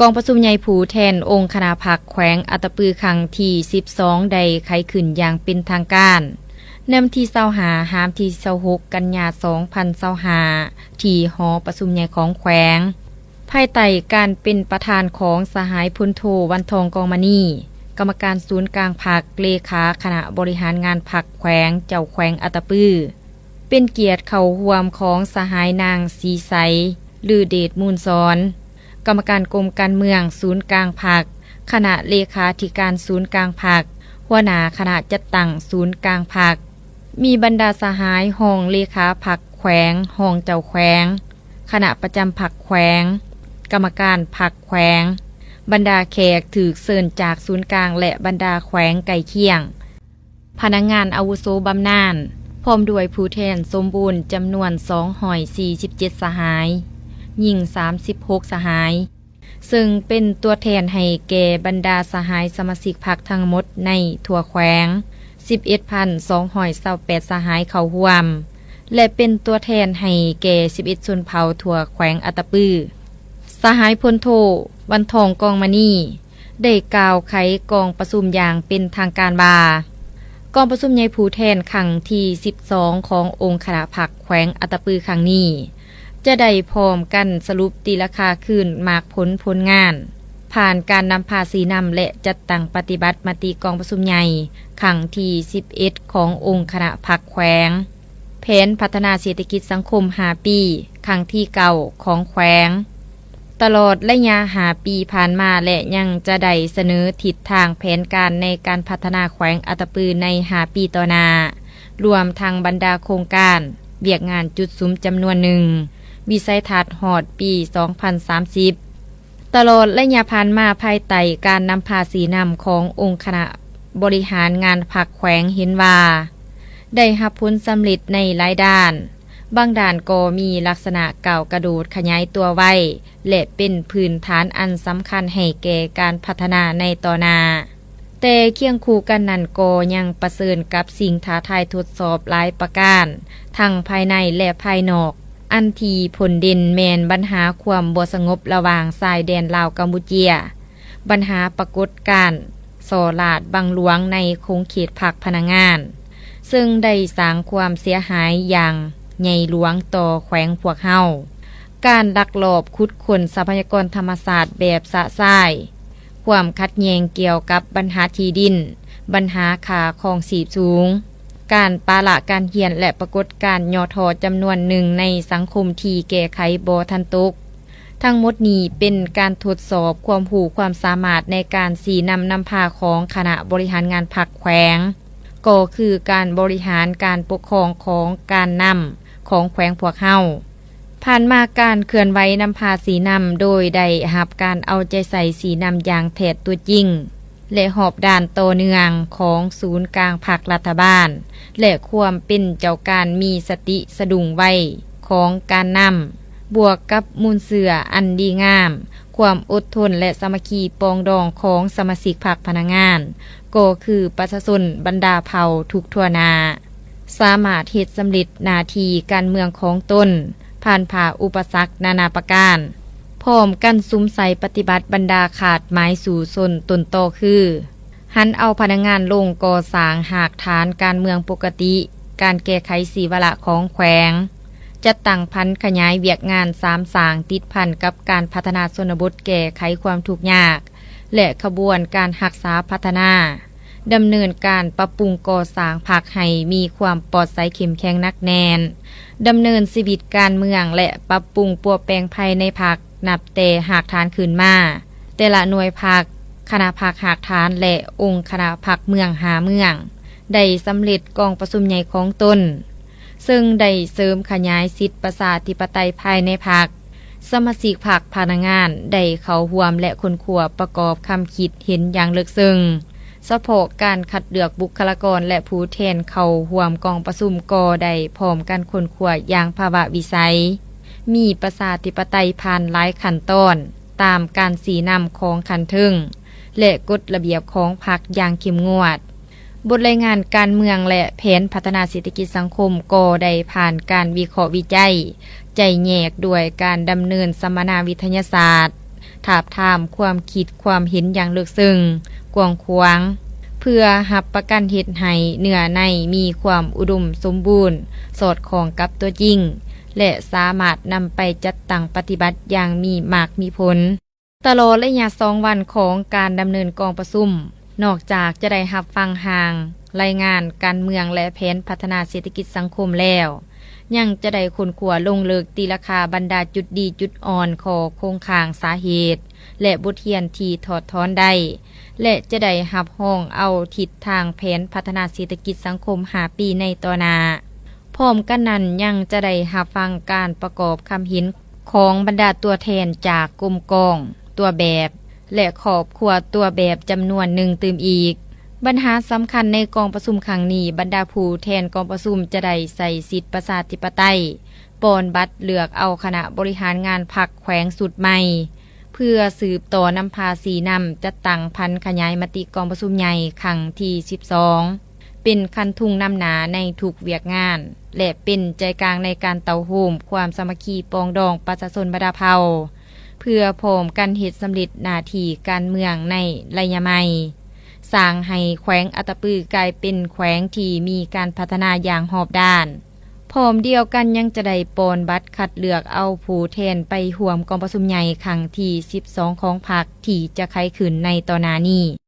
ກອງປະຊຸມໃຫຍ່ຜູ້ແທນອົງຄະນະພັກແຂວງອັດຕະປືຄັ້ງທີສິບສອງ ໄດ້ໄຂຂຶ້ນຢ່າງເປັນທາງການ ໃນວັນທີຊາວຫ້າຫາວັນທີຊາວຫົກ ກັນຍາ ສອງພັນຊາວຫ້າ ທີ່ຫໍປະຊຸມໃຫຍ່ຂອງແຂວງ ພາຍໃຕ້ການເປັນປະທານຂອງສະຫາຍພົນໂທ ວັນທອງ ກອງມະນີ, ກຳມະການສູນກາງພັກ, ເລຂາຄະນະບໍລິຫານງານພັກແຂວງ, ເຈົ້າແຂວງອັດຕະປື. ເປັນກຽດເຂົ້າຮ່ວມຂອງສະຫາຍນາງ ສີໃສ ລືເດດມູນສອນ, ກຳມະການກົມການເມືອງສູນກາງພັກ, ຄະນະເລຂາທິການສູນກາງພັກ, ຫົວໜ້າຄະນະຈັດຕັ້ງສູນກາງພັກ, ມີບັນດາສະຫາຍຮອງເລຂາພັກແຂວງ, ຮອງເຈົ້າແຂວງ, ຄະນະປະຈຳພັກແຂວງ, ກຳມະການພັກແຂວງ, ບັນດາແຂກຖືກເຊີນຈາກສູນກາງ ແລະ ບັນດາແຂວງໃກ້ຄຽງ. ພະນັກງານອາວຸໂສບຳນານ ພ້ອມດ້ວຍຜູ້ແທນສົມບູນຈຳນວນສອງຮ້ອຍສີ່ສິບເຈັດສະຫາຍ, ຍິງສາມສິບຫົກສະຫາຍ, ເຊິ່ງເປັນຕົວແທນໃຫ້ແກ່ບັນດາສະຫາຍສະມາຊິກພັກທັງໝົດໃນທົ່ວແຂວງ ສິບເອັດພັນສອງຮ້ອຍຊາວແປດສະຫາຍເຂົ້າຮ່ວມ ແລະ ເປັນຕົວແທນໃຫ້ແກ່ສິບເອັດຊົນເຜົ່າທົ່ວແຂວງອັດຕະປື. ສະຫາຍພົນໂທ ວັນທອງ ກອງມະນີ ໄດ້ກ່າວໄຂກອງປະຊຸມຢ່າງເປັນທາງການວ່າ ກອງປະຊຸມໃຫຍ່ຜູ້ແທນຄັ້ງທີສິບສອງ ຂອງອົງຄະນະພັກແຂວງອັດຕະປືຄັ້ງນີ້ ຈະໄດ້ພ້ອມກັນສະຫຼຸບຕີລາຄາຄືນໝາກຜົນຜົນງານ ຜ່ານການນຳພາຊີ້ນຳ ແລະ ຈັດຕັ້ງປະຕິບັດມະຕິກອງປະຊຸມໃຫຍ່ຄັ້ງທີສິບເອັດ ຂອງອົງຄະນະພັກແຂວງ, ແຜນພັດທະນາເສດຖະກິດສັງຄົມຫ້າປີ ຄັ້ງທີເກົ້າ ຂອງແຂວງ. ຕະຫຼອດໄລຍະຫ້າປີຜ່ານມາ ແລະ ຍັງຈະໄດ້ສະເໜີທິດທາງແຜນການໃນການພັດທະນາແຂວງອັດຕະປືໃນຫ້າປີຕໍ່ໜ້າ, ລວມທັງບັນດາໂຄງການ, ວຽກງານຈຸດສຸມຈຳນວນໜຶ່ງ, ວິໄສທັດຮອດປີສອງພັນສາມສິບ. ຕະຫຼອດໄລຍະຜ່ານມາ, ພາຍໃຕ້ການນຳພາຊີ້ນຳຂອງອົງຄະນະບໍລິຫານງານພັກແຂວງ ເຫັນວ່າໄດ້ຮັບຜົນສຳເລັດໃນຫຼາຍດ້ານ. ບາງດ້ານກໍມີລັກສະນະກ້າວກະໂດດຂະຫຍາຍຕົວໄວ ແລະ ເປັນພື້ນຖານອັນສຳຄັນໃຫ້ແກ່ການພັດທະນາໃນຕໍ່ໜ້າ. ແຕ່ຄຽງຄູ່ກັນນັ້ນກໍຍັງປະເຊີນກັບສິ່ງທ້າທາຍທົດສອບຫຼາຍປະການ ທັງພາຍໃນ ແລະ ພາຍນອກ, ອັນທີ່ພົ້ນເດັ່ນແມ່ນບັນຫາຄວາມບໍ່ສະຫງົບລະຫວ່າງຊາຍແດນລາວ-ກຳປູເຈຍ, ບັນຫາປາກົດການສໍ້ລາດບັງຫຼວງໃນຂົງເຂດພັກພະນັກງານ, ເຊິ່ງໄດ້ສ້າງຄວາມເສຍຫາຍຢ່າງໃຫຍ່ຫຼວງຕໍ່ແຂວງພວກເຮົາ, ການລັກລອບຂຸດຄົ້ນຊັບພະຍາກອນທຳມະຊາດແບບຊະຊາຍ, ຄວາມຂັດແຍ່ງກ່ຽວກັບບັນຫາທີ່ດິນ, ບັນຫາຄ່າຄອງຊີບສູງ, ການປະລະການຮຽນ ແລະ ປາກົດການຫຍໍ້ທໍ້ຈຳນວນໜຶ່ງໃນສັງຄົມທີ່ແກ້ໄຂບໍ່ທັນຕົກ. ທັງໝົດນີ້ເປັນການທົດສອບຄວາມຮູ້ຄວາມສາມາດໃນການຊີ້ນຳນຳພາຂອງຄະນະບໍລິຫານງານພັກແຂວງ, ກໍຄືການບໍລິຫານການປົກຄອງຂອງການນຳຂອງແຂວງພວກເຮົາ. ຜ່ານມາການເຄື່ອນໄຫວນຳພາຊີ້ນຳໂດຍໄດ້ຮັບການເອົາໃຈໃສ່ຊີ້ນຳຢ່າງແທດຕົວຈິງ ແລະ ຮອບດ້ານຕໍ່ເນື່ອງຂອງສູນກາງພັກລັດຖະບານ ແລະ ຄວາມເປັນເຈົ້າການມີສະຕິສະດຸ້ງໄວຂອງການນຳ, ບວກກັບມູນເຊື້ອອັນດີງາມ, ຄວາມອົດທົນ ແລະ ສາມັກຄີປອງດອງຂອງສະມາຊິກພັກພະນັກງານ, ກໍຄືປະຊາຊົນບັນດາເຜົ່າທຸກທົ່ວໜ້າ ສາມາດເຮັດສຳເລັດໜ້າທີ່ການເມືອງຂອງຕົນ ຜ່ານຜ່າອຸປະສັກນານາປະການ, ພ້ອມກັນສຸມໃສ່ປະຕິບັດບັນດາຄາດໝາຍສູ້ຊົນຕົ້ນຕໍຄື ຫັນເອົາພະນັກງານລົງກໍ່ສ້າງຮາກຖານການເມືອງປົກກະຕິ, ການແກ້ໄຂສີ່ວາລະຂອງແຂວງ, ຈັດຕັ້ງຜັນຂະຫຍາຍວຽກງານສາມສ້າງຕິດພັນກັບການພັດທະນາຊົນນະບົດແກ້ໄຂຄວາມທຸກຍາກ ແລະ ຂະບວນການຮັກສາພັດທະນາ, ດຳເນີນການປັບປຸງກໍ່ສ້າງພັກໃຫ້ມີຄວາມປອດໃສເຂັ້ມແຂງໜັກແໜ້ນ, ດຳເນີນຊີວິດການເມືອງ ແລະ ປັບປຸງປົວແປງພາຍໃນພັກ ນັບແຕ່ຮາກຖານຂຶ້ນມາ, ແຕ່ລະໜ່ວຍພັກ, ຄະນະພັກຮາກຖານ ແລະ ອົງຄະນະພັກເມືອງຫ້າເມືອງ ໄດ້ສຳເລັດກອງປະຊຸມໃຫຍ່ຂອງຕົນ, ເຊິ່ງໄດ້ເສີມຂະຫຍາຍສິດປະຊາທິປະໄຕພາຍໃນພັກ, ສະມາຊິກພັກພະນັກງານໄດ້ເຂົ້າຮ່ວມ ແລະ ຄົ້ນຄວ້າປະກອບຄຳຄິດເຫັນຢ່າງເລິກເຊິ່ງ. ສະເພາະການຄັດເລືອກບຸກຄະລາກອນ ແລະ ຜູ້ແທນເຂົ້າຮ່ວມກອງປະຊຸມກໍໄດ້ພ້ອມກັນຄົ້ນຄວ້າຢ່າງພາວະວິໄສ, ມີປະຊາທິປະໄຕຜ່ານຫຼາຍຂັ້ນຕອນ, ຕາມການຊີ້ນຳຂອງຂັ້ນເທິງ ແລະ ກົດລະບຽບຂອງພັກຢ່າງເຂັ້ມງວດ. ບົດລາຍງານການເມືອງ ແລະ ແຜນພັດທະນາເສດຖະກິດສັງຄົມກໍໄດ້ຜ່ານການວິເຄາະວິໄຈ, ໄຈ້ແຍກດ້ວຍການດຳເນີນສຳມະນາວິທະຍາສາດ, ທາບທາມຄວາມຄິດຄວາມເຫັນຢ່າງເລິກເຊິ່ງ, ກວ້າງຂວາງ, ເພື່ອຮັບປະກັນເຮັດໃຫ້ເນື້ອໃນມີຄວາມອຸດົມສົມບູນ, ສອດຄ່ອງກັບຕົວຈິງ ແລະ ສາມາດນຳໄປຈັດຕັ້ງປະຕິບັດຢ່າງມີໝາກມີຜົນ. ຕະຫຼອດໄລຍະສອງວັນຂອງການດຳເນີນກອງປະຊຸມ, ນອກຈາກຈະໄດ້ຮັບຟັງຮ່າງລາຍງານການເມືອງ ແລະ ແຜນພັດທະນາເສດຖະກິດສັງຄົມແລ້ວ, ຍັງຈະໄດ້ຄົ້ນຄວ້າລົງເລິກຕີລາຄາບັນດາຈຸດດີຈຸດອ່ອນ, ຂໍ້ຄົງຄ້າງ, ສາເຫດ ແລະ ບົດຮຽນທີ່ຖອດຖອນໄດ້ ແລະ ຈະໄດ້ຮັບຮອງເອົາທິດທາງແຜນພັດທະນາເສດຖະກິດສັງຄົມຫ້າປີໃນຕໍ່ໜ້າ. ພ້ອມກັນນັ້ນຍັງຈະໄດ້ຮັບຟັງການປະກອບຄຳເຫັນຂອງບັນດາຕົວແທນຈາກກົມກອງຕົວແບບ ແລະ ຄອບຄົວຕົວແບບຈຳນວນໜຶ່ງຕື່ມອີກ. ບັນຫາສຳຄັນໃນກອງປະຊຸມຄັ້ງນີ້, ບັນດາຜູ້ແທນກອງປະຊຸມຈະໄດ້ໃຊ້ສິດປະຊາທິປະໄຕ ປ່ອນບັດເລືອກເອົາຄະນະບໍລິຫານງານພັກແຂວງຊຸດໃໝ່ ເພື່ອສືບຕໍ່ນຳພາຊີ້ນຳຈັດຕັ້ງຜັນຂະຫຍາຍມະຕິກອງປະຊຸມໃຫຍ່ຄັ້ງທີສິບສອງ ເປັນຄັນທຸງນຳໜ້າໃນທຸກວຽກງານ ແລະ ເປັນໃຈກາງໃນການເຕົ້າໂຮມຄວາມສາມັກຄີປອງດອງປະຊາຊົນບັນດາເຜົ່າ ເພື່ອພ້ອມກັນເຮັດສຳເລັດໜ້າທີ່ການເມືອງໃນໄລຍະໃໝ່, ສ້າງໃຫ້ແຂວງອັດຕະປືກາຍເປັນແຂວງທີ່ມີການພັດທະນາຢ່າງຮອບດ້ານ. ພ້ອມດຽວກັນຍັງຈະໄດ້ປ່ອນບັດຄັດເລືອກເອົາຜູ້ແທນໄປຮ່ວມກອງປະຊຸມໃຫຍ່ຄັ້ງທີສິບສອງຂອງພັກທີ່ຈະໄຂຂຶ້ນໃນຕໍ່ໜ້ານີ້.